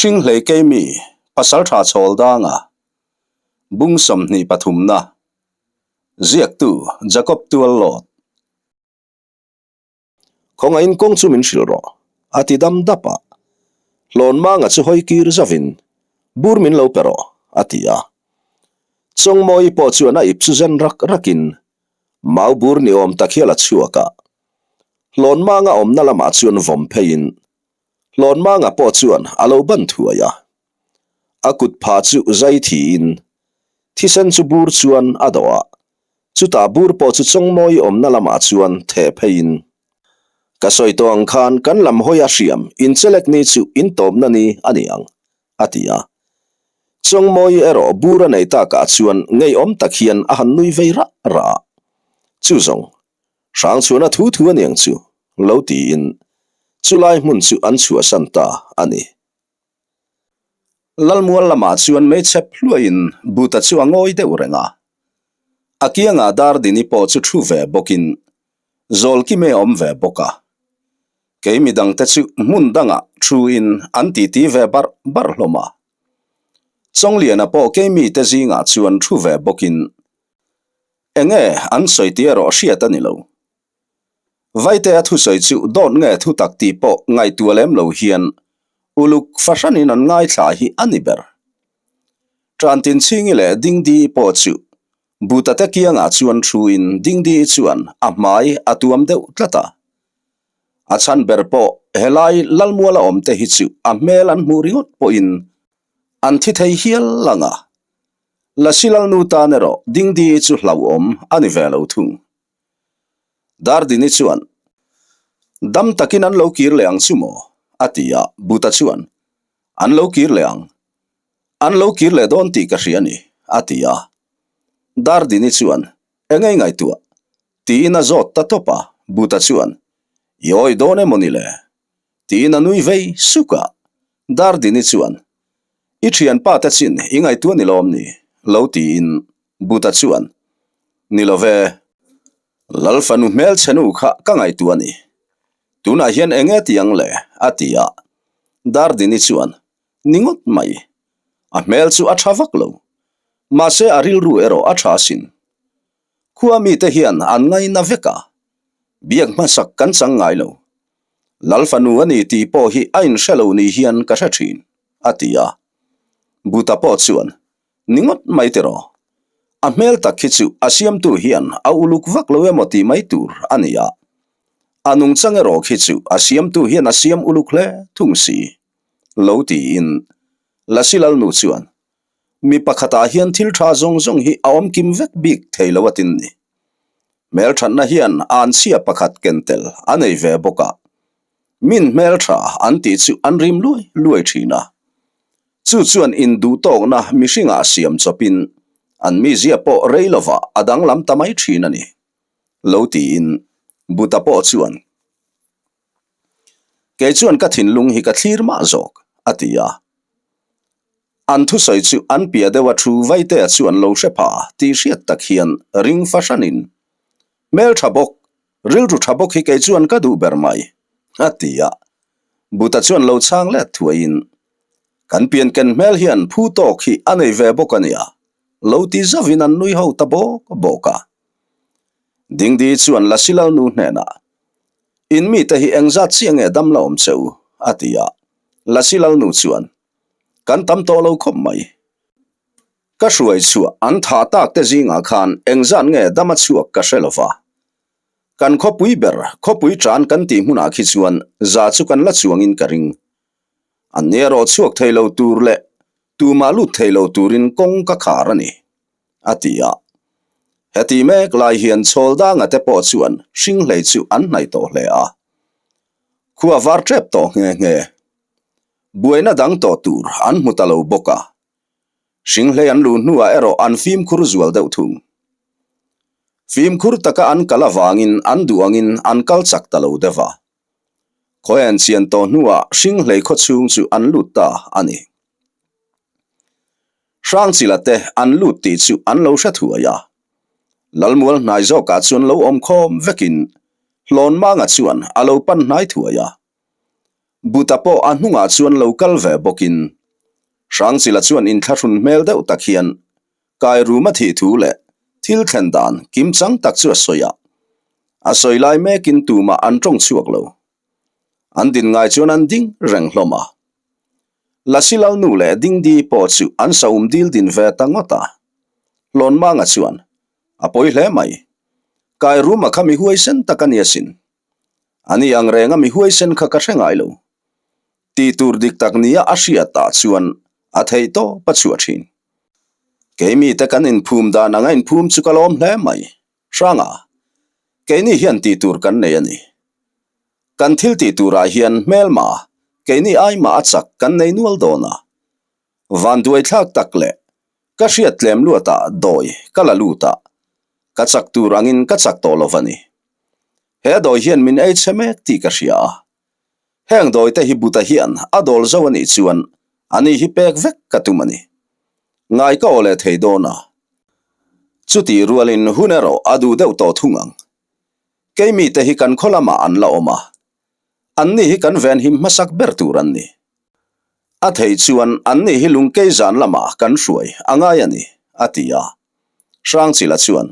Hringhlei Keimi, Pasaltha Chhawldanga, Bung 23 na, Ziaktu Jacob Tuallawt. Khawngaihin kawng chu min hrilh rawh, a ti dam dap a. Hlawnmanga chu hawi kir zavin, Bur min lo pe rawh, a ti a. Chawngmawi pawh chuan a ip chu zen rak rakin, Mau bur ni awm tak hi a la chhuak a. Hlawnmanga awmna lamah chuan vawm pheiin, Hlawnmanga pawh chuan a lo ban thuai a. A kut pha chu zai thiin, thisen chu bur chuan a dawh a, chutah bur pawh chu Chawngmawi awmna lamah chuan theh pheiin, Ka sawi tawh ang khan kan lam hawi a hriam inchelek ni chu intawpna ni a ni ang, a ti a. Chawngmawi erawh bur a nei takah chuan ngeiawm tak hian a han nui vei rah rah a. Chu zawng, Hrangchhuana thu thu a niang chu, lo tiin chulai hmun chu an chhuahsan ta a ni. Lalmual lamah chuan meichhep hluaiin Buta chu a ngawi deuh reng a. A kiangah Dardini pawh chu thu ve bawkin Zawlkime a awm ve bawk a. Kei midangte chu hmun dangah thuin an titi ve barh barh hlawm a. Chawngliana pawh keimite zingah chuan thu ve bawkin Enge an sawi tih erawh hriat a ni lo. Vaite a thusawi chu dawt nge thutak tih pawh ngaihtuah lem lo hian uluk fahranin an ngaithla hi a ni ber. Tantinchhingi leh Dingdi pawh chu Butate kiangah chuan thuin Dingdi chuan a hmai a tuam deuh tlat a. A chhan ber pawh helai Lalmuala awmte hi chu a hmel an hmuh ringawt pawhin an thi thei hial lang a. Lasi Lalnu tan erawh Dingdi chu hlauhawm a ni ve lo thung. Dardini chuan, Dam takin an lo kir leh ang chu maw? a ti a, Buta chuan, An lo kir leh ang. An lo kir leh dawn tih ka hria a ni, a ti a. Dardini chuan, Engei ngaihtuah? tiin a zawt ta tawp a, Buta chuan, I awi dawn emaw ni le? Tiin a nui vei suk a. Dardini chuan, I thianpa te chin i ngaihtuah ni lawm ni? Lo tiin Buta chuan, Ni lo ve, Lalfanu hmelchhe nu kha ka ngaihtuah a ni. Tunah hian eng nge ti ang le? a ti a. Dardini chuan, Ni ngawt mai. A hmel chu a tha vak lo. Mahse a rilru erawh a tha asin. Khua mite hian an ngaina vek a, biak hmasak kan chang ngai lo. Lal fanu a ni tih pawh hi a inhre lo ni hian ka hre thin, a ti a. Buta pawh chuan, Ni ngawt mai tiraw? A hmel tak hi chu a siamtu hian a uluk vak lo emaw tih mai tur a ni a. A nungchang erawh khi chu a siamtu hian a siam uluk hle thung si, lo tiin Lasi Lalnu chuan, Mi pakhatah hian thil tha zawng zawng hi a awm kim vek bik thei lo atin ni. Hmelthatna hian anchhia pakhat ken tel a nei ve bawk a, min hmeltha an tih chu an rim luai luai thin a. Chu chuan induhtawkna mihringah siam chawpin an mizia pawh rei lovah a danglam ta mai thin a ni, lo tiin Buta pawh chuan, Kei chuan ka thinlung hi ka thlir mah zawk, a ti a. An thusawi chu an piah deuh a thu Vaitea chu an lo hre pha tih hriat tak hian ring fahranin, Hmel tha bawk, rilru tha bawk hi kei chuan ka duh ber mai, a ti a. Buta chuan lo chhang let thuaiin, Kan pianken hmel hian phu tawk hi a nei ve bawk a nia, lo ti zauvin an nui ho ta bawk bawk a. Dingdi chuan Lasilalnu hnenah, In mite hi engzat chiah nge dam la awm che u? a ti a. Lasilalnu chuan, Kan tam tawh lo khawp mai. Ka hruai chhuah an thah tak te zingah khan engzat nge dam a chhuak ka hre lo va. Kan khawpui ber, khawpui tan kan tih hmunah khi chuan za chu kan la chuangin ka ring. An ni erawh chhuak thei lo tur leh tumah lut thei lo turin kawng ka khar a ni, a ti a. Heti mek lai hian Chhawldanga te pawh chuan hringhlei chu an hnaih tawh hle a. Khua var tep tawh nghe nghe. Buaina dang tawh tur an hmu ta lo bawk a. Hringhlei an luh hnuah erawh an fimkhur zual deuh thung. Fimkhur taka an kal avangin an duh angin an kal chak ta lo deuh a. Khawi an chian tawh hnuah Hringhlei khaw chhung chu an lut ta a ni. Hrangchila te an lut tih chu an lo hre thuai a. Lalmual hnai zawkah chuan lo awm khawm vekin Hlawnmanga chuan a lo pan hnai thuai a. Buta pawh a hnungah chuan lo kal ve bawkin Hrangchila chuan inthlahrun hmel deuh tak hian Kairuma thih thu leh thil thlen dan kimchang tak chu a sawi a. A sawi lai mekin tumah an tawng chhuak lo. An din ngai chuan an ding reng hlawm a. Lasi Lalnu leh Dingdi pawh chu an saum dil din ve ta ngawt a. Hlawnmanga chuan, A pawi hle mai. Kairuma kha mi huaisen tak a ni asin. A ni ang renga mi huaisen kha ka hre ngai lo. Tih tur dik tak nia a hriat ah chuan a theih tawp a chhuah thin. Keimite kan inphum dan anga inphum chu ka lawm hle mai. Hranga, keini hian tih tur kan nei a ni. Kan thil tih turah hian hmelma keini aimah a chak kan nei nual dawn a. Vanduai thlak tak leh ka hriat tlem luatah dawi ka la lut a, ka chak tur angin ka chak tawh lo va ni. He dawi hian min ei chhe mek tih ka hria a. Heng dawi te hi Buta hian a dawl zo a nih chuan ani hi pek vek ka tum a ni. Ngai ka aw leh thei dawn a. Chutih rualin hun erawh a duh deuh tawh thung ang. Keimite hi kan khaw lamah an la awm a, anni hi kan venhim hmasak ber tur an ni. A theih chuan anni hi lungkei zan lamah kan hruai a ngai a ni, a ti a. Hrangchila chuan,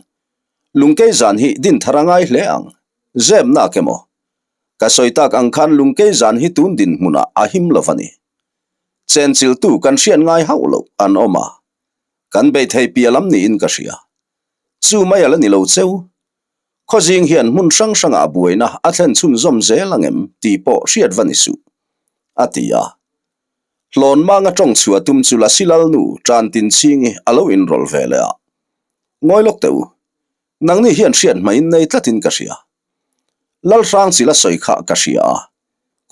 Lungkei zan hi din thar a ngai hle ang, zep nak emaw? Ka sawi tak ang khan lungkei zan hi tun dinhmunah a him lo va ni. Chenchiltu kan hriat ngai hauh loh an awm a, kan bei thei piah lam niin ka hria. Chu mai a la ni lo cheu. Khawzing hian hmun hrang hrangah buaina a thlen chhunzawm zel ang em tih pawh hriat va ni suh, a ti a. Hlawn manga tawng chhuah tum chu Lasi Lalnu Tantin Chhingi a lo inrawlh ve leh a. Ngawi lawk teh u, nangni hian hriat hmain nei tlatin ka hria. Lalhrangchila sawi kha ka hria a,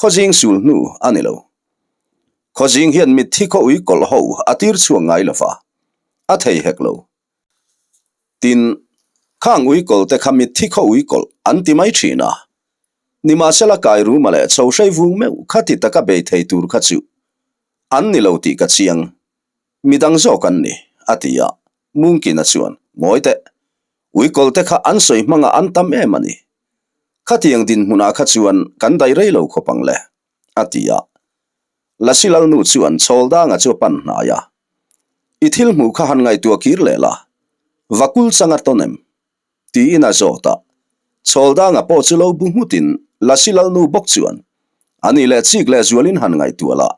Khawzing sul hnu a ni lo. Khawzing hian mitthi khaw ui kawlh ho a tir chhuak ngai lo va, a thei hek lo. Tin, khang uikawl te kha mitthi khaw uikawlh an ti mai thin a. Nimahsela Kairuma leh Chhohrei vung meuh kha ti taka bei thei tur kha chu an ni lo tih ka chiang. Midang zawk an ni, a ti a. Mungkina chuan, Ngawi teh, uikawl te kha an sawi hmangah an tam em a ni. Khatiang dinhmunah kha chuan kan daih rei lo khawp ang le, a ti a. Lasi Lalnu chuan Chhawldanga chu a pan hnai a. I thil hmuh kha han ngaihtuah kir leh la, vakul chang a tawn em? tiin a zawt a. Chhawldanga pawh chu lo bu nghutin Lasi Lalnu bawk chuan a ni leh chik leh zualin han ngaihtuah la,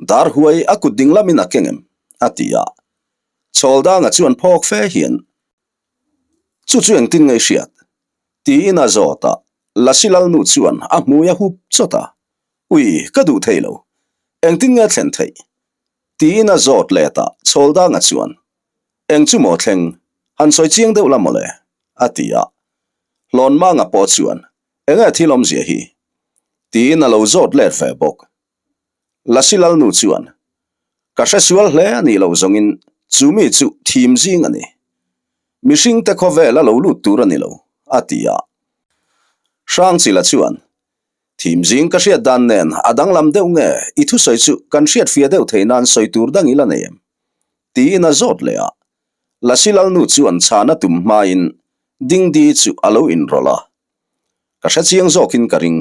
dar huai a kut ding lamin a keng em? a ti a. Chhawldanga chuan phawk fe hian, Chu chu engtin nge i hriat? tiin a zawt a. Lasi Lalnu chuan a hmui a hup chawt a. Ui, ka duh thei lo. Engtin nge thlen theih? Tiin a zawt let a, Chhawldanga chuan, Eng chu maw thleng? Han sawi chiang deuh la mawle, a ti a. Hlawnmanga pawh chuan, Enge thil awmzia hi? Tiin a lo zawt let ve bawk. Lasi Lalnu chuan, Ka hre sual hle a nih loh zawngin chu mi chu thim zing a ni. Mihringte khawvel a lo lut tur a ni lo, a ti a. Hrangchila chuan, Thim zing ka hriat dan nen a danglam deuh nge i thusawi chu kan hriat fia deuh thei nan sawi tur dang ila nei em? Tiin a zawt leh a. Lasi Lalnu chuan chhan a tum hmain Dingdi chu a lo inrawlh a. Ka hre chiang zawkin ka ring.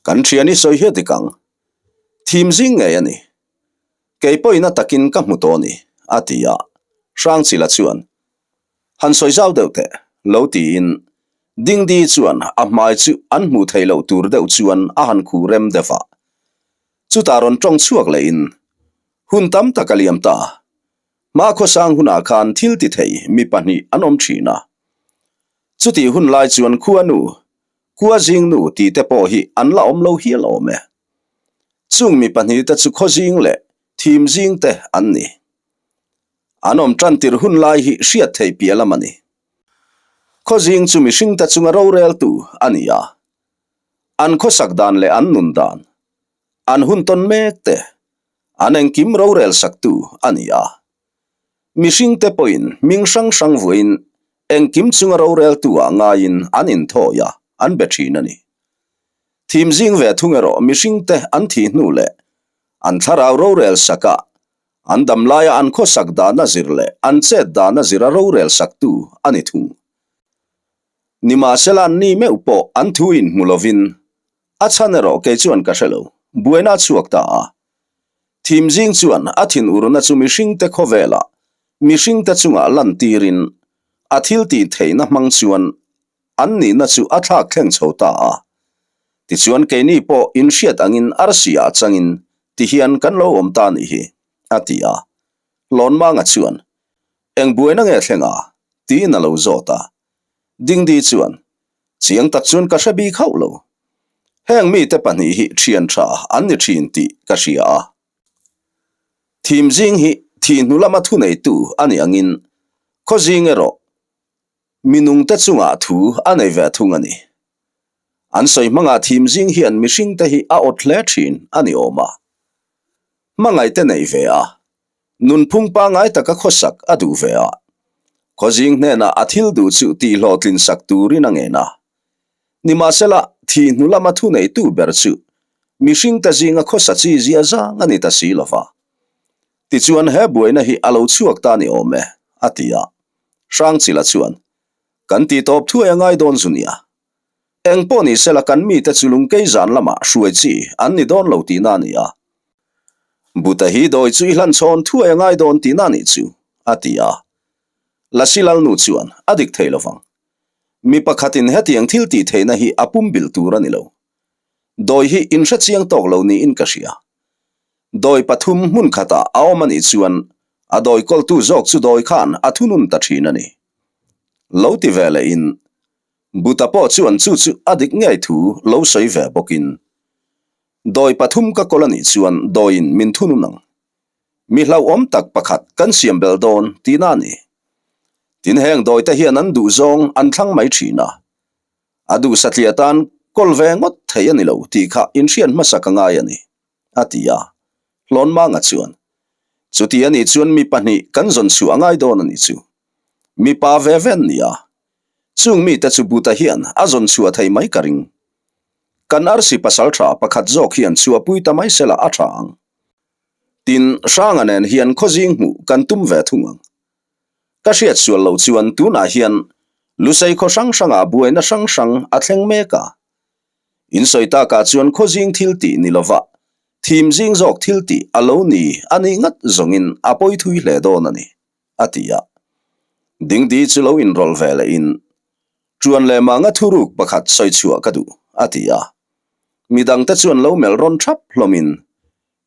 Kan thian i sawi hiat dik ang. Thim zing ngei a ni. Kei pawhin a takin ka hmu tawh a ni, a ti a. Hrangchila chuan Han sawi zau deuh teh, lo tiin Dingdi chuan a hmai chu an hmuh theih loh tur deuh chuan a han khuh rem deuh a. Chutah rawn tawng chhuak lehin, Hun tam tak a liam ta. Hma khawsang hunah khan thil ti thei mi pahnih an awm thin a. Chutih hun lai chuan khuanu, khua zingnu tih te pawh hi an la awm lo hial awm e. Chung mi pahnihte chu khawzing leh thim zing te an ni. An awm tan tir hun lai hi hriat theih piah lam a ni. Khawzing chu mihringte chunga roreltu a ni a. An khawsak dan leh an nun dan, an hun tawn mek te, an engkim rorel saktu a ni a. Mihringte pawhin hming hrang hrang vuahin engkim chunga roreltu ah ngaiin an inthawi a, an be thin a ni. Thim zing ve thung erawh mihringte an thih hnu leh an thlarau rorel sakah An dam laia an khawsak dahna zir leh an chet dahna zira rorel saktu a ni thung. Nimahsela an ni meuh pawh an thu inhmu lovin. A chhan erawh kei chuan ka hre lo, buaina a chhuak ta a. Thim zing chuan a thin urna chu mihringte khawvelah mihringte chungah lantirin a thil tih theihna hmang chuan an nihna chu a thlak thleng chho ta a. Tichuan keini pawh inhriat angin arsi ah changin tihian kan lo awm ta nih hi, a ti a. Lawnmanga chuan, Eng buaina nge thleng a? tiin a lo zawt a. Dingdi chuan, Chiang tak chuan ka hre bik hauh lo. Heng mite pahnih hi thian tha an ni thin tih ka hria a. Thim zing hi thih hnu lama thuneitu a nih angin khaw zing erawh mi nungte chungah thu a nei ve thung a ni. An sawi hmangah thim zing hian mihringte hi a awt hle thin a ni awm a. Hmangaihte nei ve a, nunphung pangngai taka khawsak a duh ve a. Khaw zing hnenah a thil duh chu tihhlawhtlin sak turin a ngen a. Nimahsela, thih hnu lama thuneitu ber chu mihringte zinga khawsa chi zia zang a ni ta si lo va. Tichuan he buaina hi a lo chhuak ta ni awm e, a ti a. Hrangchila chuan, Kan tih tawp thuai a ngai dawn zu nia. Eng pawh ni sela kan mite chu lungkei zan lamah hruai chi an ni dawn lo tihna a ni a. Buta hi dawi chu i hlan chhawn thuai a ngai dawn tihna a nih chu, a ti a. Lasi Lalnu chuan, A dik thei lovang. Mi pakhatin hetiang thil tih theihna hi a pumbilh tur a ni lo. Dawi hi inhre chiang tawk lo niin ka hria. Dawi pathum hmun khatah a awm a nih chuan a dawi kawltu zawk chu dawi khan a thunun ta thin a ni. Lo ti ve lehin Buta pawh chuan chu chu a dik ngei thu lo sawi ve bawkin dawi pathum ka kawl a nih chuan dawiin min thunun ang. Mi hlauhawm tak pakhat kan siam bel dawn tihna a ni. Tin heng dawite hian an duhzawng an thlang mai thin a. A duh satliah tan kawl ve ngawt thei a ni lo tih kha inhriat hmasa ka ngai a ni, a ti a. Hlawnmanga chuan, Chuti a nih chuan mi pahnih kan zawn chhuah a ngai dawn a nih chu. Mipa ve ve an ni a. Chung mite chu Buta hian a zawn chhuah thei mai ka ring. Kan arsi pasal tha pakhat zawk hian chhuahpui ta mai sela a tha ang. Tin, Hranga nen hian khawzing hmuh kan tum ve thung ang. Ka hriat sual lo chuan tunah hian Lusei khaw hrang hrangah buaina hrang hrang a thleng mek a. In sawi takah chuan khawzing thil tih ni lova thim zing zawk thil tih a lo ni a nih ngat zawngin a pawi thui hle dawn a ni, a ti a. Dingdi chu lo inrawlh ve lehin, Ṭuan leh manga thuruk pakhat sawi chhuah ka duh, a ti a. Midangte chuan lo melh rawn ṭhap hlawmin,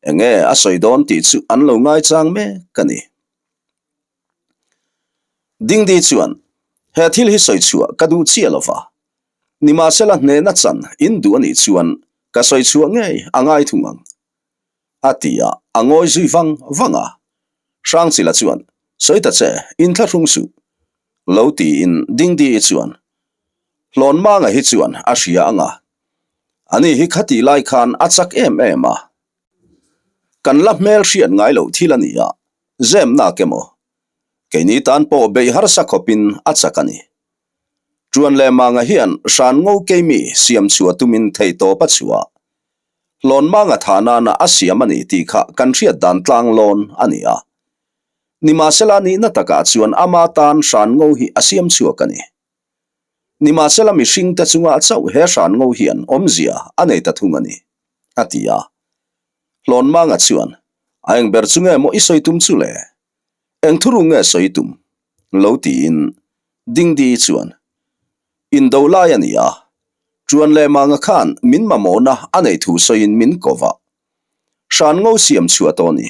Enge a sawi dawn tih chu an lo ngaichang mek a ni. Dingdi chuan, He thil hi sawi chhuah ka duh chiah lo va. Nimahsela hnehna chan in duh a nih chuan ka sawi chhuah ngei a ngai thung ang. A ti a, a ngawi zui vang vang a. Hrangchila chuan, Sawi ta che, inthlahrung suh. Lo tiin Dingdi-i chuan, Hlawnmanga hi chuan a hria ang a. Ani hi khatih lai khan a chak em em a. Kan la hmel hriat ngai loh thil a ni a, zem nak emaw? Keini tan pawh beih harsa khawpin a chak a ni. Ṭuan leh Manga hian hran ngo keimi siam chhuah tumin theihtawp a chhuah. Hlawn Manga tha nana a siam a ni tih kha kan hriat dan tlang lawn a ni a. Nimahsela nihna takah chuan ama tan hran ngo hi a siam chhuak a ni. Nimahsela mihringte chungah chauh he hran ngo hian awmzia a nei ta thung a ni, a ti a. Hlawn Manga chuan, A eng ber chu nge maw i sawi tum chu le? Eng thuru nge sawi tum? Lo tiin Dingdi chuan, Indo lai a ni a, Ṭuan leh Manga khan min mamawhna a neih thu sawiin min ko va. Hran ngo siam chhuah tawh a ni.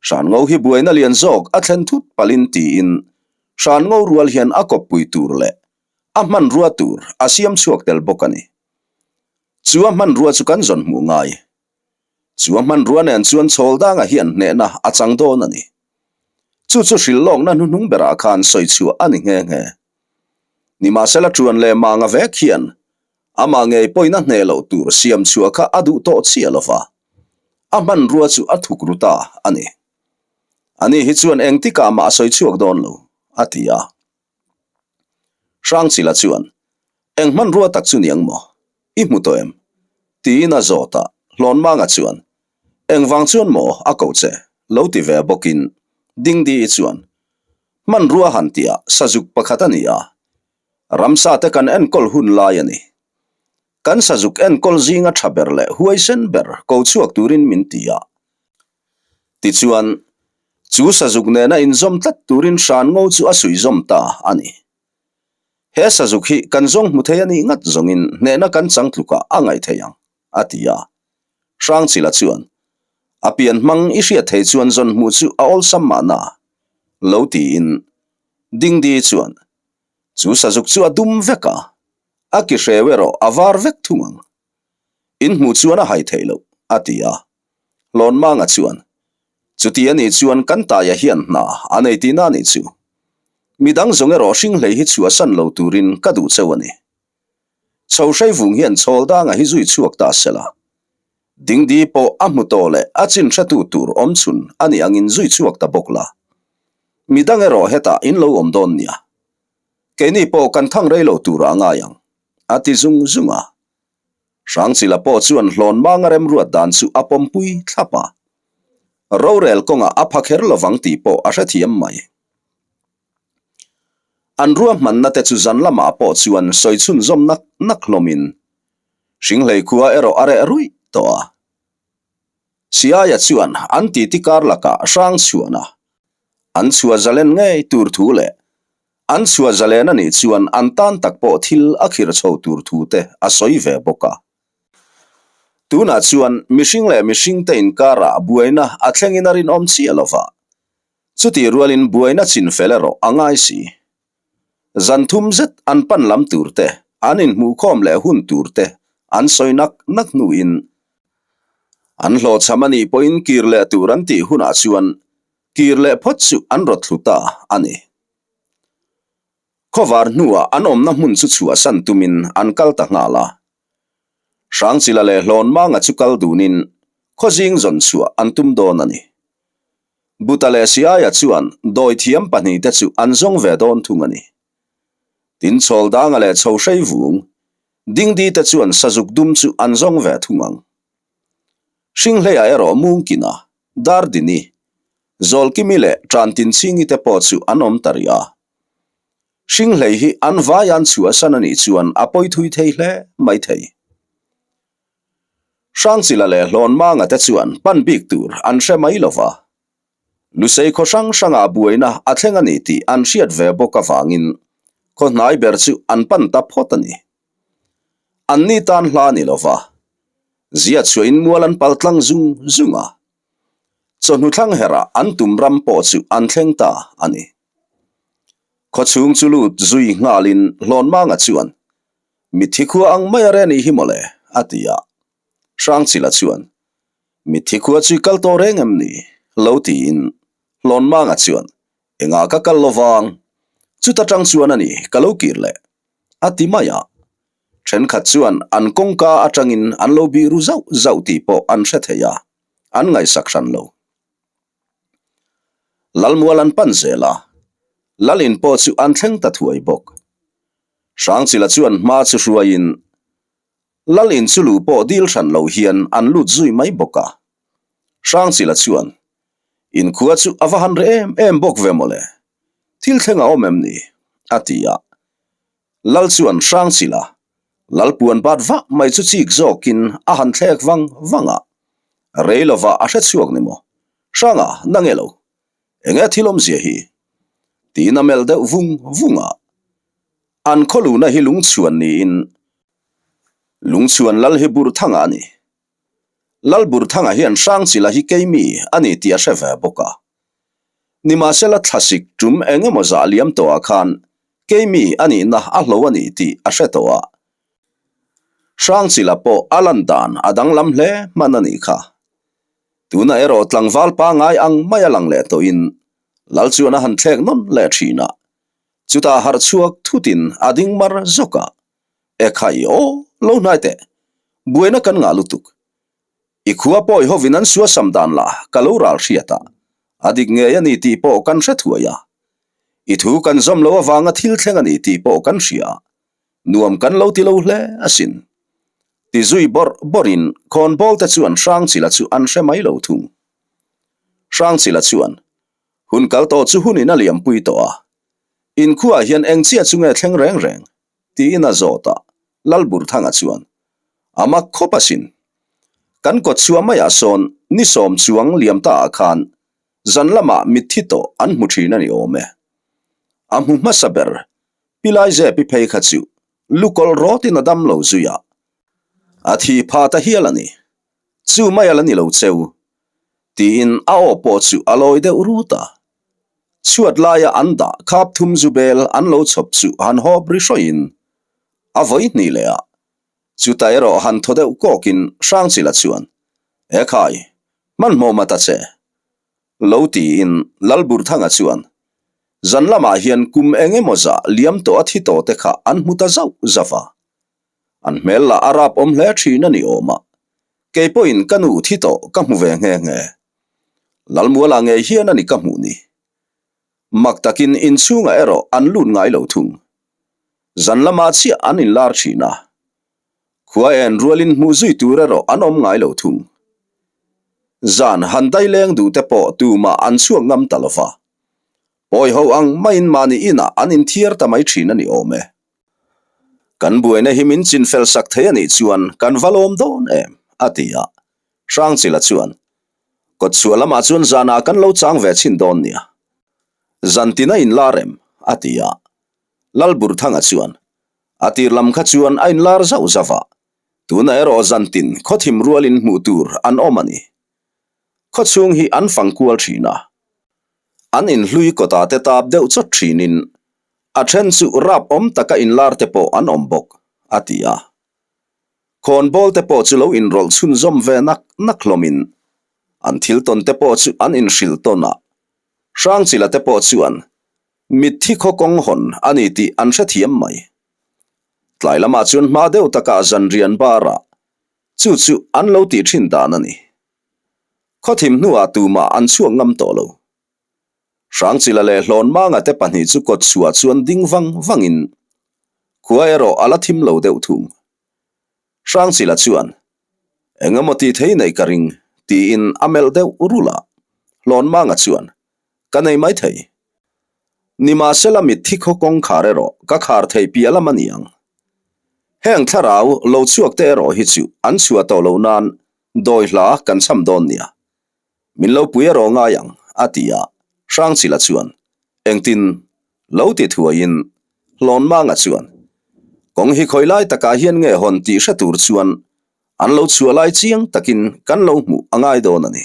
Hran ngo hi buaina lian zawk a thlen thut palhin tiin Hran ngo rual hian a kawppui tur leh a hmanrua tur a siam chhuak tel bawk a ni. Chu a hmanrua chu kan zawn hmuh ngai. Chu a hmanrua nen chuan chhawl danga hian hnehna a chang dawn a ni. Chu chu hrilh lawkna hnuhnung berah khan sawi chhuah a ni nghe nghe. Nimahsela ṭuan leh manga vek hian amah ngei pawhin a hneh loh tur siam chhuah kha a duh tawh chiah lo va, a hmanrua chu a thuk ru ta a ni. Ani hi chuan engtikah mah a sawi chhuak dawn lo, a ti a. Hrangchila chuan, Eng hmanrua tak chu niang maw? I hmu tawh em? Tiin a zawt a, Hlawnmanga chuan, Engvang chuan maw a koh che? lo ti ve bawkin Dingdi-i chuan, Hmanrua han tihah sazuk pakhat a ni a, ramsa te kan enkawl hun lai a ni. Kan sazuk enkawl zinga tha ber leh huaisen ber ko chhuak turin min ti a. Tichuan, chu sazuk nena inzawm tlat turin hran ngo chu a suihzawm ta a ni. He sazuk hi kan zawng hmu thei a nih ngat zawngin hnehna kan chang tlukah a ngaih thei ang, a ti a. Hrangchila chuan, A pian hmang i hriat thei chuan zawn hmuh chu a awlsam mahna, lo tiin Dingdi chuan, Chu sazuk chu a dum vek a, a ki hreu erawh a var vek thung ang. In hmuh chuan a hai theih loh, a ti a. Hlawnmanga chuan, Chuti a nih chuan kan taia hian hna a nei tihna a nih chu. Midang zawng erawh hringhlei hi chhuahsan lo turin ka duh cheu a ni. Chho hrei vung hian chhawldanga hi zui chhuak ta sela. Dingdi pawh a hmu tawh leh a chin hretu tur awm chhun a nih angin zui chhuak ta bawk la. Midang erawh hetah in lo awm dawn nia. Keini pawh kan thang rei lo turah a ngai ang, a ti zung zung a. Hrangchila pawh chuan hlawn manga remruat dan chu a pawmpui thlap a. Rorel kawngah a pha kher lovang tih pawh a hrethiam mai. An ruahmanna te chu zan lamah pawh chuan sawi chhunzawm nak nak hlawmin Hringhlei khua erawh a reh ruih tawh a. Siaia chuan an titi kar lakah hrang chhuan a, an chhuah zalen ngei tur thu leh an chhuah zalen a nih chuan an tan tak pawh thil a khir chho tur thu te a sawi ve bawk a. Tunah chuan mihring leh mihringte inkarah buaina a thlengin a rinawm chiah lo va, chutih rualin buaina chinfel erawh a ngai si. Zan thum zet an pan lam tur te, an inhmuhkhawm leh hun tur te an sawi nak nak hnuin an hlawhchham a nih pawhin kir leh tur an tih hunah chuan kir leh phawt chu an rawt thlu ta a ni. Khawvar hnuah an awmna hmun chu chhuahsan tumin an kal ta nghal a. Hrangchila leh Hlawnmanga chu kal dunin khawzing zawn chhuah an tum dawn a ni. Buta leh Siaia chuan dawithiam pahnihte chu an zawng ve dawn thung a ni. Tin Chhawldanga leh Chhohrei vung, Dingdi te chuan Sazuk dum chu an zawng ve thung ang. Hringhleia erawh Mungkina, Dardini, Zawlkimi leh Tantinchhingi te pawh chu an awm ta rih a. Hringhlei hi an vai an chhuahsan a nih chuan a pawi thui thei hle mai thei. Hrangchila leh Hlawnmanga te chuan pan bik tur an hre mai lo va. Lusei khaw hrang hrangah buaina a thleng a ni tih an hriat ve bawk avangin khaw hnai ber chu an pan ta phawt a ni. Anni tan hla a ni lo va, ziat chhuahin mual an pal tlang zung zung a. Chawhnu thlang herah an tum ram pawh chu an thleng ta a ni. Khawchhung chu lut zui nghalin Hlawnmanga chuan Mitthi khua ang mai a re nih hi mawle, a ti a. Hrangchila chuan, Mitthi khua chu i kal tawh reng em ni? lo tiin Hlawnmanga chuan, Engah ka kal lovang, chuta tang chuan a ni ka lo kir leh, a ti mai a. Thenkhat chuan an kawngka atangin an lo bih ru zauh zauh tih pawh an hre thei a, an ngaihsak hran lo. Lalmual an pan zel a, Lalin pawh chu an thleng ta thuai bawk. Hrangchila chuan hma chu hruaiin Lalin chu luh pawh dil hran lo hian an lut zui mai bawk a. Hrangchila chuan, Inkhua chu a va han reh em em bawk ve mawle, thil thleng a awm em ni? a ti a. Lal chuan Hrangchila, Lalpuan bat vah mai chu chik zawkin a han thlek vang vang a. Rei lovah a hre chhuak ni maw? Hranga, na nge lo? Enge thil awmzia hi? Tiin a melh deuh vung vung a. An khawluna hi lungchhuan niin Lungchhuan lal hi Burthanga a ni. Lal Burthanga hian Hrangchila hi keimi a ni tih a hre ve bawk a. Nimahsela thlasik tum eng emaw zah liam tawhah khan keimi a nihna a hlo a ni tih a hre tawh a. Hrangchila pawh a lan dan a danglam hle hman a nih kha. Tunah erawh tlangval pangai ang mai a lang leh tawhin Lal chuan a han thlek nawn leh thin a. Chutah harh chhuak thutin a ding mar zawk a. Ekhai aw, lo hnai teh. Buaina kan ngah lutuk. I khua pawi hovin an suasam dan lah ka lo ral hriat a, a dik ngei a ni tih pawh kan hre thuai a. I thu kan zawm lo avanga thil thleng a ni tih pawh kan hria a, nuam kan lo ti lo hle asin. Ti zui bawrh bawrhin khawnbawl te chuan Hrangchila chu an hre mai lo thung. Hrangchila chuan, Hun kal tawh chu hunin a liampui tawh a, inkhuaah hian eng chiah chu nge thleng reng reng? tiin a zawt a, Lalburthanga chuan. A mak khawp asin. Kan kawtchhuah maiah sawn ni sawm chuang liam ta ah khan zan lamah mitthi tawh an hmu thin a ni awm e. A hmu hmasa ber Pi Laizepi phei kha chu lukawlh rawtin a dam lo zui a, a thi pha ta hial a ni. Chu mai a la ni lo cheu. Tiin a aw pawh chu a lawi deuh rut a. Chhuat laia an dah khap thum zu bel an lo chhawp chu han hawp ri hrawiin a vawi hnih leh a. Chutah erawh han thaw deuh kawkin Hrangchila chuan, Ekhai, hmanhmawh mat a che. Lo tiin Lalburthanga chuan, Zan lamah hian kum eng emaw zah liam tawh a thi tawh te kha an hmu ta zauh zauh a. An hmel lah a rap awm hle thin a ni awm a, kei pawhin ka nu thi tawh ka hmu ve nghe nghe. Lalmuala ngei hian a ni ka hmuh ni. Mak takin inchhungah erawh an lut ngai lo thung. Zan lamah chiah an inlar thin a. Khua en rualin hmuh zui tur erawh an awm ngai lo thung. Zan han daileng duh te pawh tumah an chhuak ngam ta lo va. Pawi ho ang maiin mahni inah an inthiar ta mai thin a ni awm e. Kan buaina hi min chinfel sak thei a nih chuan kan va lawm dawn em? a ti a. Hrangchila chuan, Kawtchhuah lamah chuan zanah kan lo chang ve chhin dawn nia. Zan tin a inlar em? a ti a. Lalburthanga chuan, A tir lam kha chuan a inlar zauh zauh a, tunah erawh zantin khawthim rualin hmuh tur an awm a ni. Khawchhung hi an fang kual thin a, an inhlui kawtah te tap deuh chawt thinin a then chu rap awm taka inlar te pawh an awm bawk, a ti a. Khawnbawl te pawh chu lo inrawlh chhunzawm ve nak nak hlawmin an thil tawn te pawh chu an inhrilh tawn a, Hrangchila te pawh chuan Mitthi khaw kawng hawn a ni tih an hrethiam mai. Tlai lamah chuan hma deuh takah zanrian barah chu chu an lo tih thin dan a ni. Khawthim hnuah tumah an chhuak ngam tawh lo. Hrangchila leh Hlawnmanga te pahnih chu kawt chhuah chuan ding vang vangin khua erawh a la thim lo deuh thung. Hrangchila chuan, Eng emaw tih thei neih ka ring, tiin a melh deuh rulh a. Hlawnmanga chuan, Ka nei mai thei. Nimahsela mitthi khaw kawngkhar erawh ka khar thei piah lam a ni ang. Heng thlarau lo chhuak te erawh hi chu an chhuah tawh loh nan dawi hla kan cham dawn nia. Min lo pui erawh ngai ang, a ti a. Hrangchila chuan, Engtin? Lo ti thuaiin Hlawnmanga chuan, Kawng hi khawi lai takah hian nge hawn tih hre tur chuan an lo chhuah lai chiang takin kan lo hmuh a ngai dawn a ni.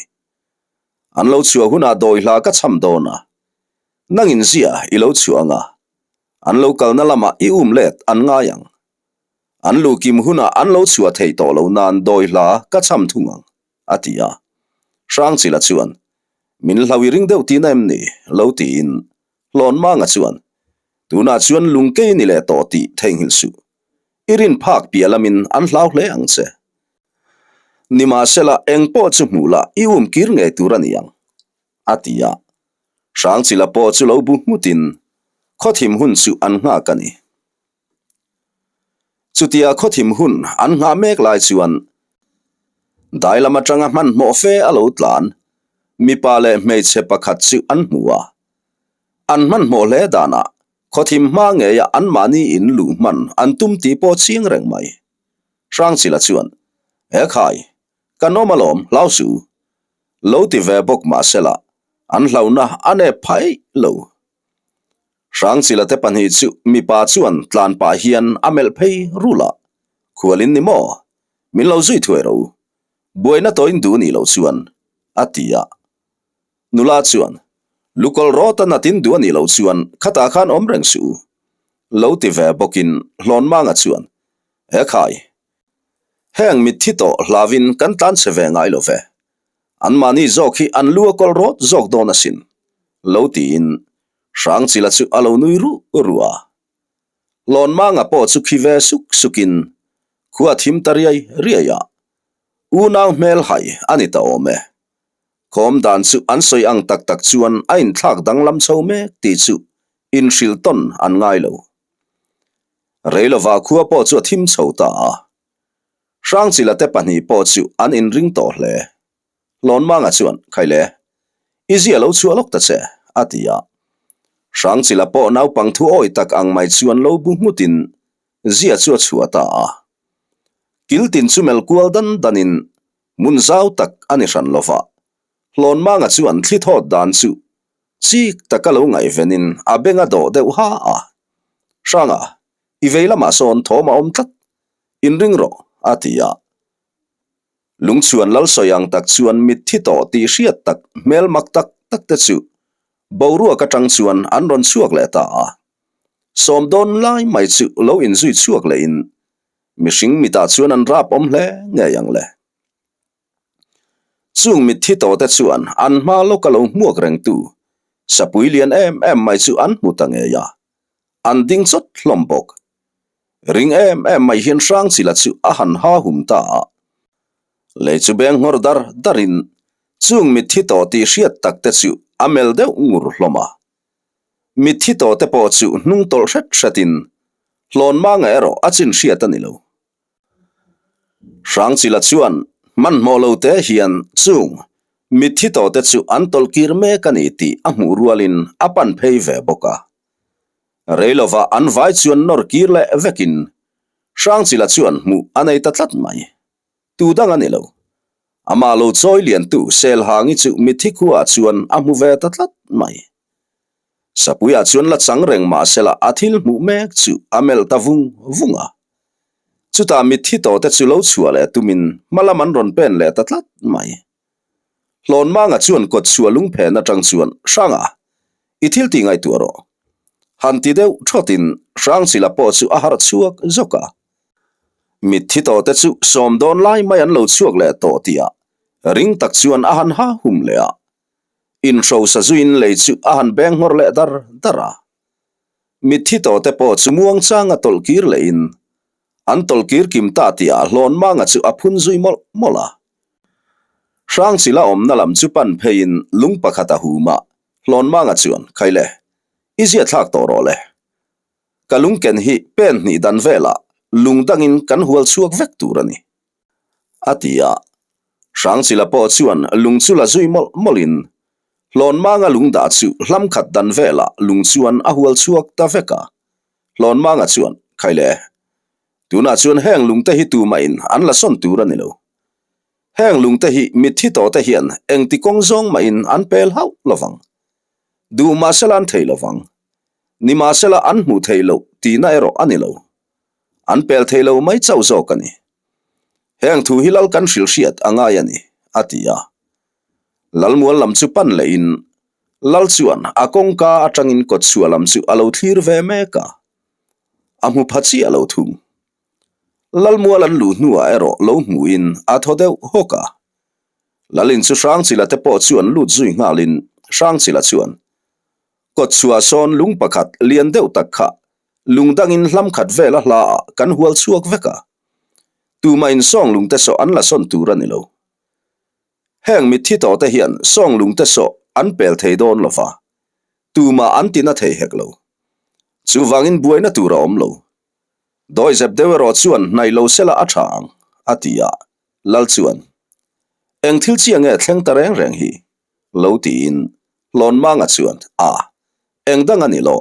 An lo chhuah hunah dawi hla ka cham dawn a, nangin zia i lo chhuah ang a, an lo kalna lamah i um let an ngai ang. An luh kim hunah an lo chhuah theih tawh lo nan dawi hla ka cham thung ang, a ti a. Hrangchila chuan, Min hlau i ring deuh tihna em ni? lo tiin Hlawnmanga chuan, Tunah chuan lungkei ni leh tawh tih theihnghilh suh. I rin phak piah lamin an hlau hle ang che. Nimahsela, eng pawh chu hmuh la i um kir ngei tur a ni ang, a ti a. Hrangchila pawh chu lo bu nghutin khawthim hun chu an nghak a ni. Chutia khawthim hun an nghah mek lai chuan dai lam atanga hmanhmawh fe a lo tlan mipa leh hmeichhe pakhat chu an hmu a. An hmanhmawh hle danah khawthim hma ngeia anmahni in luh hman an tum tih pawh chiang reng mai. Hrangchila chuan, He khai, kan awm alawm, hlau suh u. Lo ti ve bawk mahsela an hlauhna a nep phah eih lo. Hrangchila te pahnih chu mipa chuan tlan pah hian a melh phei rulh a, Khualin ni maw? Min lo zui thuai ro. Buaina tawhin duh nih loh chuan, a ti a. Nula chuan, Lukawlh rawt a natin duh a nih loh chuan khatah khan awm reng suh u. Lo ti ve bawkin Hlawnmanga chuan, He khai, heng mitthi tawh hlauin kan tlan che ve ngai lo ve. Anmahni zawk hi an lu a kawlh rawt zawk dawn asin, lo tiin Hrangchila chu a lo nui ruh ruh a. Hlawnmanga pawh chu khi ve suk sukin khua thim ta riai riai a, unau hmel hai a ni ta awm e. Khawm dan chu an sawi ang tak tak chuan a inthlak danglam chho mek tih chu inhrilh tawn an ngai lo. Reilova khua pawh chu a thim chho ta a. Hrangchila te pahnih pawh chu an inring tawh hle. Hlawnmanga chuan, Khaile, i zia lo chhuah lawk ta che, a ti a. Hrangchila pawh naupang thu awi tak ang mai chuan lo bu nghutin zia chu a chhuah ta a. Kil tin chu mel kual dan danin hmun zau tak a ni hran lo va, Hlawnmanga chuan thli thawt dan chu chik taka lo ngaihvenin a beng a dawh deuh ha a. Hranga, i vei lamah sawn thawm a awm tlat, inring rawh, a ti a. Lungchhuan lal sawi ang tak chuan mitthi tawh tih hriat tak hmel mak tak tak te chu boruak atang chuan an rawn chhuak leh ta a. Sawm dawn lai mai chu lo inzui chhuak lehin mihring mitah chuan an rap awm hle ngei ang le. Chung mitthi tawh te chuan an hma lawka lo hmuak rengtu sapui lian em em mai chu an hmu ta ngei a, an ding chawt hlawm bawk. Ring em em mai hian Hrangchila chu a han ha hum ta a. Lei chu beng nghawr dar darin chung mitthi tawh tih hriat tak te chu a mel deuh ngur hlawm a. Mitthi tawh te pawh chu hnung tawlh hret hretin Hlawnmanga erawh a chin hriat a ni lo. Hrangchila chuan hmanhmawh lo te hian chung mitthi tawh te chu an tawlh kir mek a ni tih a hmuh rualin a pan phei ve bawk a. Rei lovah an vai chuan nawr kir leh vekin Hrangchila chuan hmuh a nei ta tlat mai. Tu dang a ni lo. Amah lo chawi liantu Selhangi chu mitthi khuaah chuan a hmu ve ta tlat mai. Sapuiah chuan la chang reng mahsela a thil hmuh mek chu a melh ta vung vung a. Chutah mitthi tawhte chu lo chhuah leh tumin hma lam an rawn pen leh ta tlat mai. Hlawnmanga chuan kawt chhuah lungphen atang chuan, Hranga, i thil tih ngaihtuah rawh. Han ti deuh thawtin Hrangchila pawh chu a harh chhuak zawk a. Mitthi tawhte chu sawm dawn lai mai an lo chhuak leh tawh tihah ring tak chuan a han ha hum leh a. Inhrosa zuiin lei chu a han beng nghawr leh dar dar a. Mitthi tawhte pawh chu muangchanga tawlh kir lehin an tawlh kir kim ta tihah Hlawnmanga chu a phun zui mawlh mawlh a. Hrangchila awmna lam chu pan pheiin lung pakhat a hum a, Hlawnmanga chuan, Khaile, i zia thlak tawh rawh le. Ka lungken hi pen hnih dan velah lung dangin kan hual chhuak vek tur a ni. A ti a. Hrangchila pawh chuan lung chu la zui mawlh mawlhin Hlawnmanga lung dah chu hlam khat dan velah lung chuan a hual chhuak ta vek a. Hlawnmanga chuan, Khaile, tunah chuan heng lungte hi tumahin an la sawn tur a ni lo. Heng lungte hi mitthi tawhte hian engti kawng zawng mahin an pel hauh lovang. Duh mahsela an thei lovang. Nimahsela an hmuh theih loh tihna erawh a ni lo. An pel thei lo mai chauh zawk a ni. Heng thu hi lal kan hrilh hriat a ngai a ni, a ti a. Lalmual lam chu pan lehin Lal chuan a kawngka atangin kawtchhuah lam chu a lo thlir ve mek a. A hmu pha chiah lo thung. Lalmual an luh hnuah erawh lo hmuhin a thaw deuh hawk a. Lalin chu Hrangchila te pawh chuan lut zui nghalin Hrangchila chuan Kawtchhuah sawn lung pakhat lian deuh tak kha lung dangin hlam khat vela hlaah kan hual chhuak vek a. Tumah in sawng lungte sawh an la sawn tur a ni lo. Heng mitthi tawhte hian sawng lungte sawh an pel thei dawn lo va, tumah an tina thei hek lo. Chuvangin buaina tur a awm lo. Dawizep deuh erawh chuan hnaih lo sela a tha ang, a ti a, Lal chuan, Eng thil chiah nge thleng ta reng reng hi? lo tiin Hlawnmanga chuan, A, eng dang a ni lo.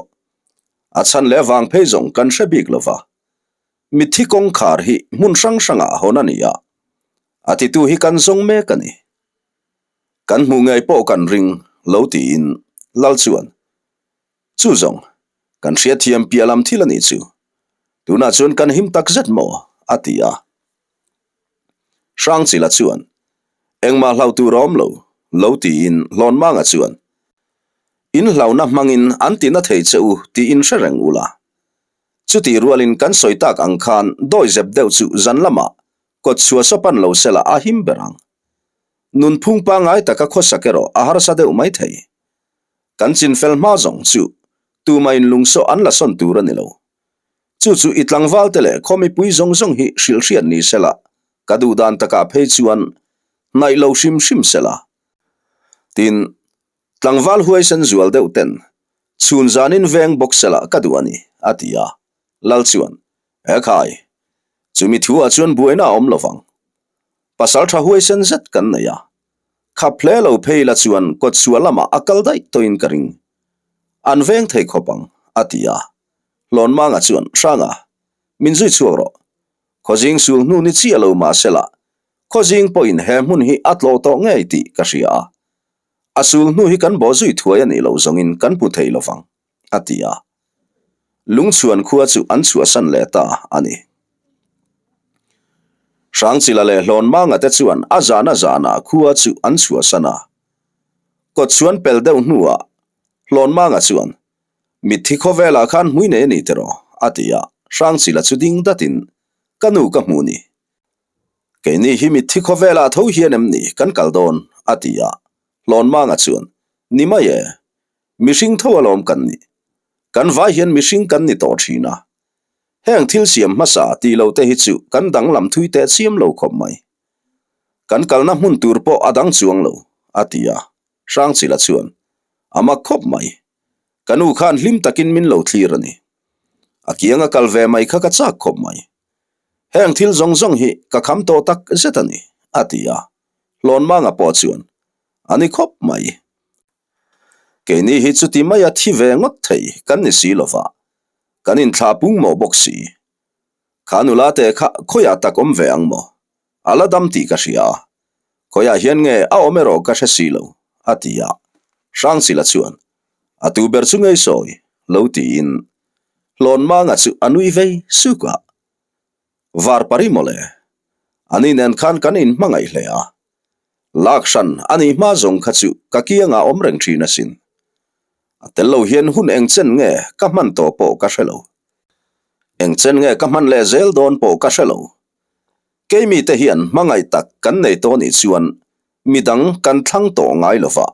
A chhan leh vang phei zawng kan hre bik lo va. Mitthi kawngkhar hi hmun hrang hrangah hawn a ni a, a titu hi kan zawng mek a ni. Kan hmuh ngei pawh kan ring lo tiin Lal chuan, Chu zawng, kan hriatthiam piah lam thil a nih chu. Tunah chuan kan him tak zet maw? a ti a. Hrangchila chuan, Engmah hlau tur a awm lo, lo tiin Hlawnmanga chuan, In hlauna hmangin an tina thei che u tiin hre reng ula. Chutih rualin kan sawi tak ang khan dawizep deuh chu zan lamah kawt chhuah sawpan lo sela a him ber ang. Nunphung pangngai taka khawsak erawh a harsa deuh mai thei. Kan chinfel hma zawng chu tumahin lungsawh an la sawn tur a ni lo. Chu chu i tlangval te leh khaw mipui zawng zawng hi hrilh hriat ni sela, ka duh dan takah phei chuan hnaih lo hrim hrim sela. Tin, Tlangval huaisen zual deuh ten chhun zanin veng bawk sela ka duh a ni, a ti a. Lal chuan, Ekhai, chumi thu ah chuan buaina a awm lo vang. Pasal tha huaisen zet kan nei a, khap hle lo phei la chuan kawtchhuah lamah a kal daih tawhin ka ring. An veng thei khawp ang, a ti a. Hlawnmanga chuan, Hranga, min zui chhuak rawh. Khawzing sul hnu ni chiah lo mahsela, Khawzing pawhin he hmun hi a tlawh tawh ngei tih ka hria a. A sul hnu hi kan bawh zui thuai a nih loh zawngin kan hmu thei lovang, a ti a. Lungchhuan khua chu an chhuahsan leh ta a ni. Hrangchila leh Hlawnmanga te chuan a zan a zanah khua chu an chhuahsan a. Kawtchhuan pel deuh hnuah Hlawnmanga chuan, Mitthi khawvelah khan hmui nei a ni tiraw? a ti a, Hrangchila chu ding datin, Ka nu ka hmuh ni. Keini hi mitthi khawvelah tho hian em ni kan kal dawn? a ti a, Hlawnmanga chuan, Ni mai e, mihring tho alawm kan ni. Kan vai hian mihring kan ni tawh thin a. Heng thil siam hmasa tih lo te hi chu kan danglam thui teh chiam lo khawp mai. Kan kalna hmun tur pawh a dang chuang lo, a ti a, Hrangchila chuan, A mak khawp mai. Ka nu khan hlim takin min lo thlir a ni. A kianga kal ve mai kha ka chak khawp mai. Heng thil zawng zawng hi ka kham tawh tak zet a ni, a ti a. Hlawnmanga pawh chuan, A ni khawp mai. Keini hi chuti maia thi ve ngawt thei kan ni si lova, kan inthlah pung mawh bawk si. Kha nula te kha khawiah tak awm ve ang maw? A la dam tih ka hria a, khawiah hian nge a awm erawh ka hre si lo, a ti a. Hrangchila chuan, A tu ber chu ngei sawi, lo tiin Hlawnmanga chu a nui vei suk a. Var pari mawle, ani nen khan kan inhmangaih hle a. Lak hran a nih hma zawng kha chu ka kiangah awm reng thin asin. A tel lo hian hun eng chen nge ka hman tawh pawh ka hre lo. Eng chen nge ka hman leh zel dawn pawh ka hre lo. Keimi te hian hmangaih tak kan nei tawh nih chuan midang kan thlang tawh ngai lo va,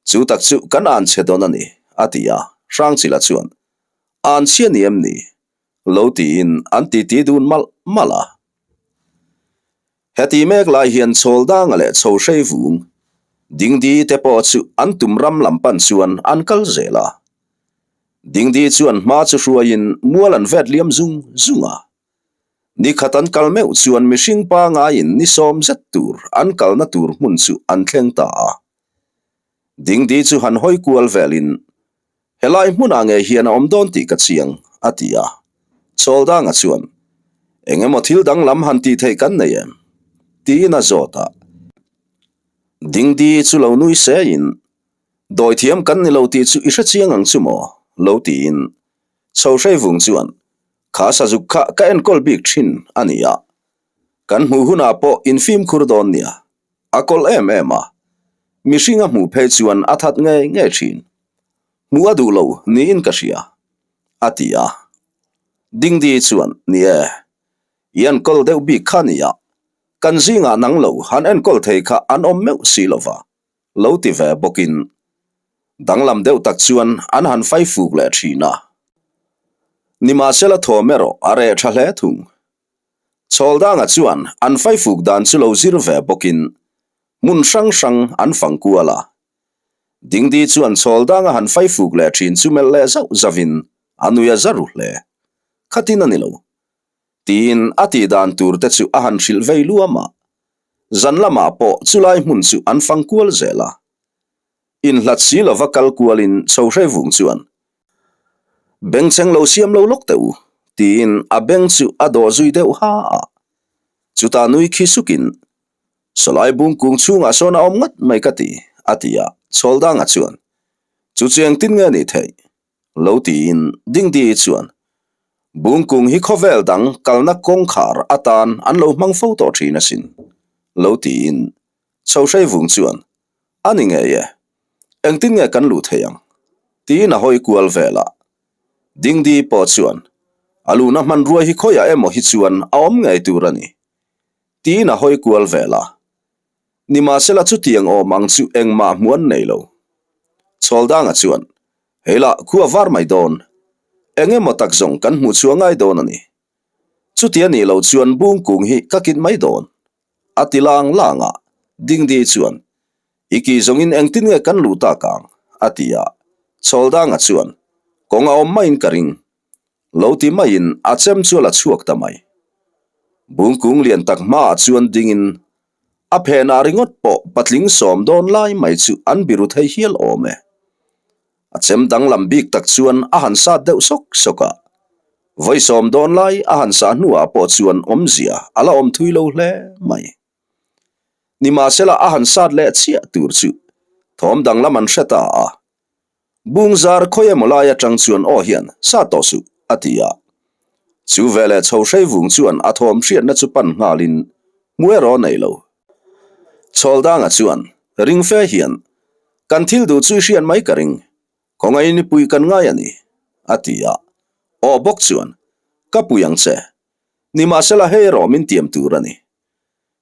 chu tak chu kan an chhe dawn a ni, a ti a. Hrangchila chuan, An chhia ni em ni? lo tiin an titi dun malh malh a. Heti mek lai hian Chhawldanga leh Chhohrei vung Dingdi te pawh chu an tum ram lam pan chuan an kal zel a. Dingdi chuan hma chu hruaiin mual an vet liam zung zung a. Nikhat an kal meuh chuan mihring pangaiin ni sawm zet tur an kalna tur hmun chu an thleng ta a. Dingdi chu han hawi kual velin, Helai hmunah ngei hian a awm dawn tih ka chiang, a ti a. Chawldanga chuan, Eng emaw thil danglam han tih theih kan nei em? tiin a zawt a. Dingdi chu lo nui seiin, Dawithiam kan ni lo tih chu i hre chiang ang chu maw? lo tiin Chhohrei vung chuan, Kha sazuk kha ka enkawl bik thin a ni a, kan hmuh hunah pawh in fimkhur dawn nia, a kawlh em em a, mihring a hmuh phei chuan a that ngei ngei thin. Hmuh a duh lo niin ka hria, a ti a. Dingdi chuan, Ni e, i enkawl deuh bik kha nia, kan zingah nang lo han enkawl thei kha an awm meuh si lo va, lo ti ve bawkin danglam deuh tak chuan an han fai fuk leh thin a. Nimahsela thawm erawh a reh tha hle thung. Chhawldanga chuan an fai fuk dan chu lo zir ve bawkin hmun hrang hrang an fang kual a. Dingdi chuan Chhawldanga han fai fuk leh thin chu melh leh zauh zauhin a nui a za ru hle. Khatin a ni lo. Tiin a tih dan tur te chu a han hrilh vei luam a. Zan lamah pawh chulai hmun chu an fang kual zel a. Inhlat si lova kal kualin Chhohrei vung chuan, Bengchheng lo siam lo lawk teh u, tiin a beng chu a dawh zui deuh ha a. Chutah nui khi sukin, Sawlai bung kung chhungah sawn a awm ngat mai ka ti, a ti a. Chhawldanga chuan, Chu chu engtin nge nih theih? Lo tiin Dingdi chuan Bungkung hi khawvel dang kalna kawngkhar atan an lo hmang fo tawh thin asin. Lo tiin Chhohrei vung chuan A ni ngei e, engtin nge kan luh thei ang? Tiin a hawi kual vel a. Dingdi pawh chuan A luhna hmanrua hi khawiah emaw hi chuan a awm ngei tur a ni. Tiin a hawi kual vel a. Nimahsela chutiang awm ang chu engmah hmuh an nei lo. Chhawldanga chuan, Hei lah, khu a var mai dawn. Eng emaw tak zawng kan hmuh chhuah ngai dawn a ni. Chuti a nih loh chuan bung kung hi ka kit mai dawn. A ti lang lang a, Dingdi chuan, I ki zawngin engtin nge kan luh tak ang? a ti a. Chhawldanga chuan, Kawng a awm maiin ka ring. Lo ti maiin a chem chu a la chhuak ta mai. Bungkung lian tak hmaah chuan dingin a phenah ringawt pawh patling sawm dawn lai mai chu an biru thei hial awm e. A chem danglam bik tak chuan a han sat deuh sawk sawk a. Vawi sawm dawn lai a han sah hnuah pawh chuan awmzia a la awm thui lo hle mai. Nimahsela a han sat leh chiah tur chu thawm danglam an hre ta a. Bungzar khawi emaw lai atang chuan aw hian sat tawh suh a ti a. Chu veleh chho hrei vung chuan a thawm hriatna chu pan nghalin hmu erawh nei lo. Chhawldanga chuan ring fe hian kan thil duh chu i hriat mai ka ring Khawngaih nipui kan ngai a ni, a ti a. Aw bawk chuan, Ka pui ang che. Nimahsela hei erawh min tiam tur a ni.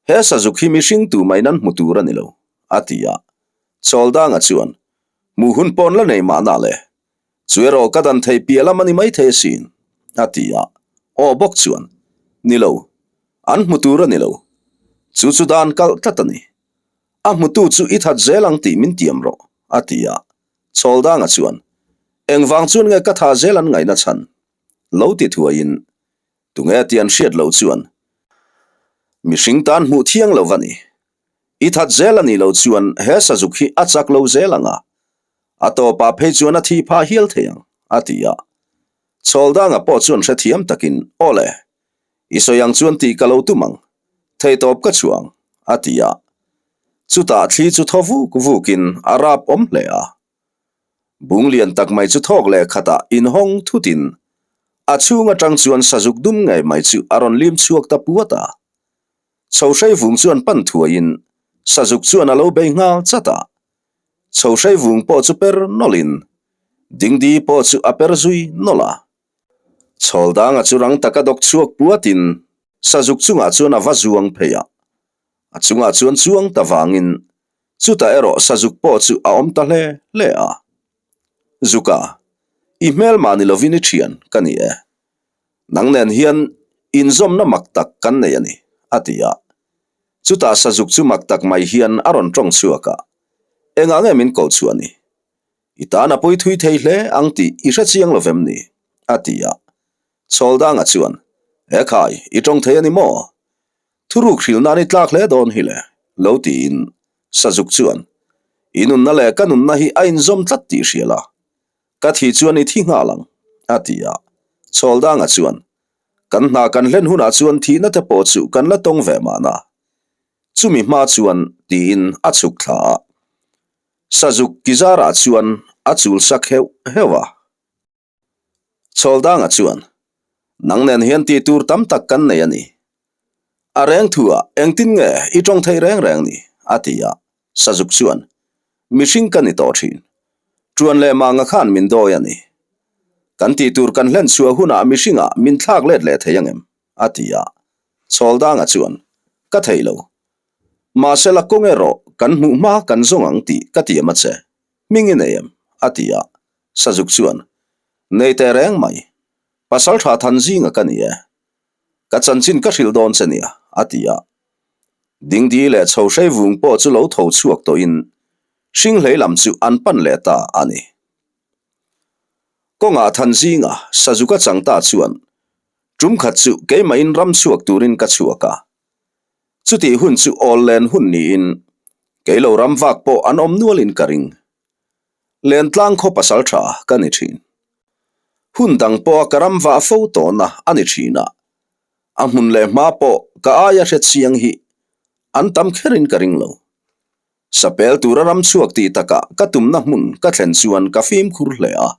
He sazuk hi mihring tu mai nan hmu tur a ni lo, a ti a. Chawldanga chuan, Hmuh hun pawn la nei mahna le. Chu erawh ka dan thei piah lam a ni maithei asin, a ti a. Aw bawk chuan, Ni lo. An hmu tur a ni lo. Chu chu dan kalh tlat a ni. A hmutu chu i that zel ang tih min tiam rawh, a ti a. Chhawldanga chuan, Engvang chuan nge ka tha zel an ngaihna chhan? Lo ti thuaiin, Tunge tih an hriat loh chuan, Mihring tan hmuh thiang lo va ni. I that zel a nih loh chuan he sazuk hi a chak lo zel ang a, a tawpah phei chuan a thih phah hial thei ang, a ti a. Chhawldanga pawh chuan hrethiam takin, Aw le, I sawi ang chuan tih ka lo tum ang, theihtawp ka chhuah ang, a ti a. Chutah thli chu thaw vuk vukin a rap awm hle a. Bung lian tak mai chu thawk leh khatah inhawng thutin a chhung atang chuan sazuk dum ngei mai chu a rawn lim chhuak ta puat a. Chho hrei vung chuan pan thuaiin sazuk chuan a lo bei nghal chat a. Chho hrei vung pawh chu per nawlhin Dingdi pawh chu a per zui nawlh a. Chhawldanga chu rang taka dawk chhuak puatin sazuk chungah chuan a va zuang phei a. A chungah chuan chuang ta vangin chutah erawh sazuk pawh chu a awm ta hle hle a. Zuka, i hmel mah ni lovin i thian ka ni e. Nang nen hian inzawmna mak tak kan nei a ni, a ti a. Chutah sazuk chu mak tak mai hian a rawn tawng chhuak a, Engah nge min koh chhuah ni? I tan a pawi thui thei hle ang tih i hre chiang lo vem ni? a ti a. Chhawldanga chuan, He khai, i tawng thei a ni maw? Thuruk hrilh nan i tlak hle dawn hi le, lo tiin Sazuk chuan, I nunna leh ka nunna hi a inzawm tlat tih hria la, ka thi chuan i thi nghal ang, a ti a. Chhawldanga chuan, Kan hna kan hlen hunah chuan thihna te pawh chu kan la tawng ve mahna. Chumi hma chuan, tiin a chhuk thla a. Sazuk Kizarah chuan a chul sak heuh heuh a. Chhawldanga chuan, Nang nen hian tih tur tam tak kan nei a ni. A reng thuah engtin nge i tawng thei reng reng ni? a ti a. Sazuk chuan, Mihring ka ni tawh thin. Tuan leh manga khan min dawi a ni. Kan tih tur kan hlen chhuah hunah mihringah min thlak let leh thei angem? a ti a. Chhawldanga chuan, Ka thei lo. Mahse la kawng erawh kan hmuh hma kan zawng ang tih ka tiam a che, hming i nei em? a ti a. Sazuk chuan, Nei teh reng mai, pasal tha than zinga ka ni e. Ka chanchin ka hrilh dawn che nia, a ti a. Dingdi leh chho hrei vung pawh chu lo tho chhuak tawhin hringhlei lam chu an pan leh ta a ni. Kawngah than zinga Sazuka chang ta chuan, Tum khat chu keimahin ram chhuak turin ka chhuak a. Chutih hun chu awl len hun niin kei lo ram vak pawh an awm nualin ka ring. Lentlang khaw pasal tha ka ni thin. Hun dang pawha ka ram vah fo tawhna a ni thin a, a hmun leh hma pawh ka aia hre chiang hi an tam kherin ka ring lo. Sapel tura ram chhuak tih takah ka tumna hmun ka thlen chuan ka fimkhur hle a.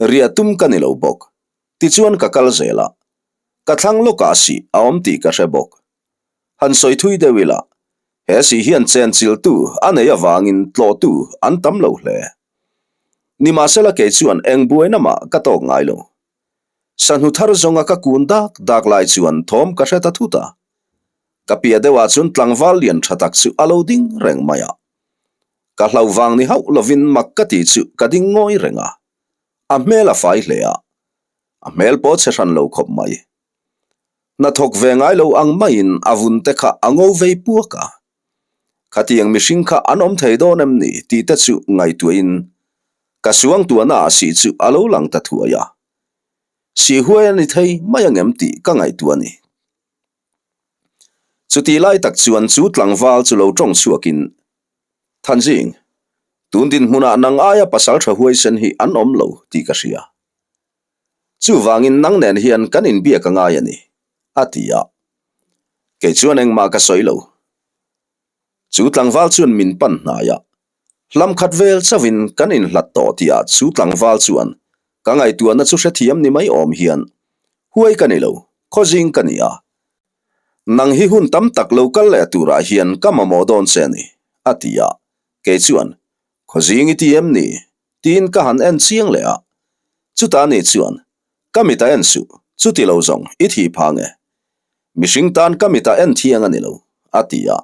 Riah tum ka ni lo bawk. Tichuan ka kal zel a, ka thlang lawkah sih a awm tih ka hre bawk. Han sawi thui deuh ila, he sih hian chenchiltu a nei avangin tlawhtu an tam lo hle. Nimahsela kei chuan eng buaina mah ka tawk ngai lo. Sahnu thar zawnga ka kun dak dak lai chuan thawm ka hre ta thut a. Ka piah deuhah chuan tlangval lian tha tak chu a lo ding reng mai a. Ka hlauh vang ni hauh lovin mak ka tih chu ka ding ngawi reng a. A hmel a fai hle a, a hmel pawh chhe hran lo khawp mai. Hnathawk ve ngai lo ang maiin a vun te kha a ngo vei puak a. Khatiang mihring kha an awm thei dawn em ni tih te chu ngaihtuahin ka suangtuahna ah sih chu a lo lang ta thuai a. Sih huai a ni thei mai angem tih ka ngaihtuah a ni. Chutih lai tak chuan chu tlangval chu lo tawng chhuakin Thanzing, tun dinhmunah nang aia pasal tha huaisen hi an awm lo tih ka hria. Chuvangin nang nen hian kan inbiak a ngai a ni, a ti a. Kei chuan engmah ka sawi lo. Chu tlangval chuan min pan hnai a. Hlam khat vel chauhin kan inhlat tawh tihah chu tlangval chuan ka ngaihtuahna chu hrethiam ni mai awm hian, Huai ka ni lo, khawzing ka ni a. Nang hi hun tam tak lo kal leh turah hian ka mamawh dawn che a ni, a ti a. Kei chuan, Khawzing i ti em ni? tiin ka han en chiang leh a. Chutah ni chuan, Ka mit a en suh, chuti lo zawng i thih phang e. Mihring tan ka mit a en thiang a ni lo, a ti a.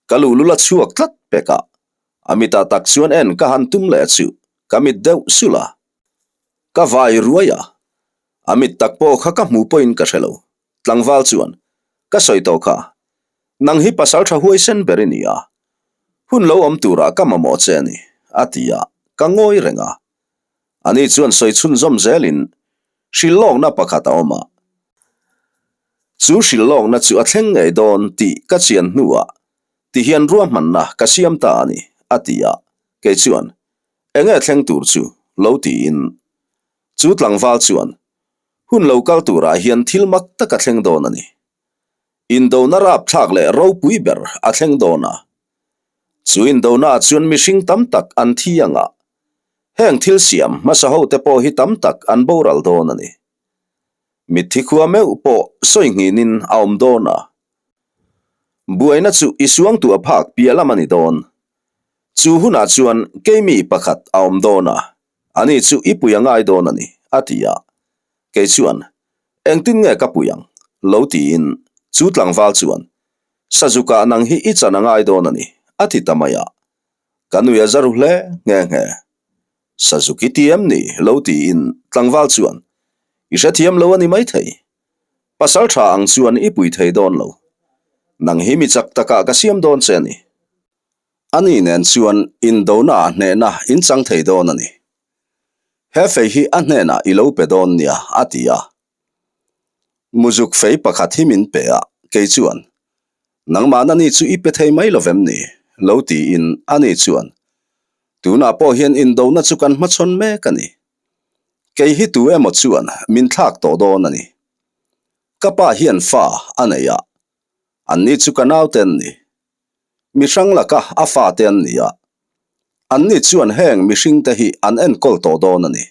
Ka luhlul a chhuak tlat pek a. A mitah tak chuan en ka han tum leh chu ka mit deuh sulh a. Ka vai ruai a. A mit tak pawh kha ka hmuh pawhin ka hre lo. Tlangval chuan, Ka sawi tawh kha, nang hi pasal tha huaisen ber i ni a, hun lo awm turah ka mamawh che a ni, a ti a, ka ngawi reng a. Ani chuan sawi chhunzawm zelin hrilhlawkna pakhat a awm a. Chu hrilhlawkna chu a thleng ngei dawn tih ka chian hnuah tihian ruahmanna ka siam ta a ni, a ti a. Kei chuan, Enge thleng tur chu? lo tiin. Chu tlangval chuan, Hun lo kal turah hian thil mak tak a thleng dawn a ni. Indona rapthlak leh ropui ber a thleng dawn a. Chu indonaah chuan mihring tam tak an thi ang a, heng thil siam hmasa hote pawh hi tam tak an boral dawn a ni. Mitthi khua meuh pawh sawi nghinin a awm dawn a. Buaina chu i suangtuah phak piah lam a ni dawn. Chu hunah chuan keimi pakhat a awm dawn a, Ani chu i pui a ngai dawn a ni, a ti a. Kei chuan, Engtin nge ka pui ang? lo tiin chu tlangval chuan, Sazukah nang hi i chan a ngai dawn a ni, a ti ta mai a. Ka nui a za ru hle nghe nghe. Sazuk i ti em ni? lo tiin tlangval chuan, I hrethiam lo a ni maithei. Pasal tha ang chuan i pui thei dawn lo. Nang hi mi chak takah ka siam dawn che a ni. Ani nen chuan indona ah hnehna in chang thei dawn a ni. He fei hi a hnenah i lo pe dawn nia, a ti a. Muzuk fei pakhat hi min pe a, kei chuan, Nangmahna ni chu i pe thei mai lovem ni? lo tiin ani chuan, Tunah pawh hian indona chu kan hmachhawn mek a ni. Kei hi tu emaw chuan min thlak tawh dawn a ni. Ka pa hian fa a nei a, anni chu ka naute an ni. Mi hrang laka a fate an ni a, anni chuan heng mihringte hi an enkawl tawh dawn a ni.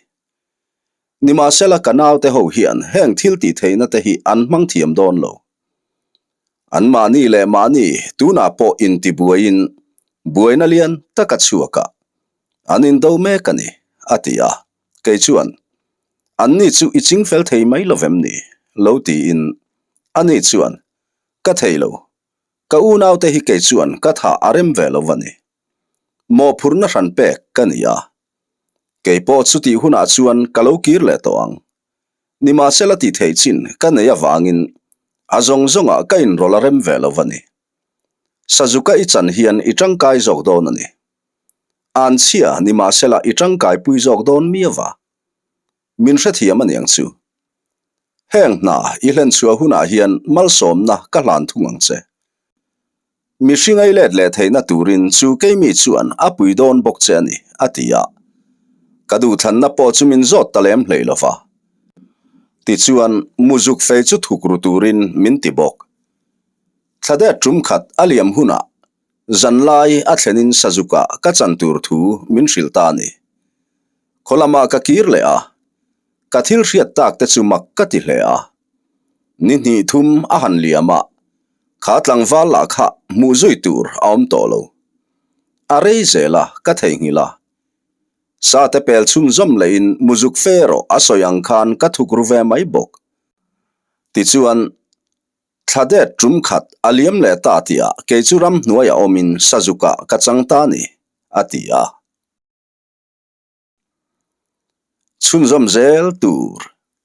Nimahsela ka naute ho hian heng thil tih theihna te hi an hmang thiam dawn lo. An mahni leh mahni tunah pawh intibuaiin buaina lian taka chhuak a, an indo mek a ni, a ti a. Kei chuan, Anni chu i chingfel thei mai lovem ni? lo tiin ani chuan, Ka thei lo, Ka unaute hi kei chuan ka thah a rem ve lo va ni. Mawhphurhna hran pek ka ni a. Kei pawh chutih hunah chuan ka lo kir leh tawh ang. Nimahsela tih theih chin ka nei avangin a zawng zawngah ka inrawlh a rem ve lo va ni. Sazuka i chan hian i tangkai zawk dawn a ni. Anchhia nimahsela i tangkaipui zawk dawn miau va. Min hrethiam a niang chu. Heng hna i hlenchhuah hunah hian malsawmna ka hlan thung ang che. Mihring ei let leh theihna turin chu keimi chuan a pui dawn bawk che a ni, a ti a. Ka duhthlanna pawh chu min zawt ta lem hlei lo va. Tichuan, muzuk fei chu thuk ru turin min ti bawk. Thladet tum khat a liam hunah zanlai a thlenin Sazuka ka chan tur thu min hrilh ta a ni. Khaw lamah ka kir leh a, ka thil hriat tak te chu mak ka ti hle a. Ni hnih thum a han liam a, kha tlangval lah kha hmuh zui tur a awm tawh lo. A rei zel a, ka theihnghilh a. Sa te pel chhunzawm lehin muzuk fe erawh a sawi ang khan ka thuk ru ve mai bawk. Tichuan, thla det tum khat a liam leh ta tihah kei chu ramhnuaiah awmin sazukah ka chang ta a ni, a ti a. Chhunzawm zel tur.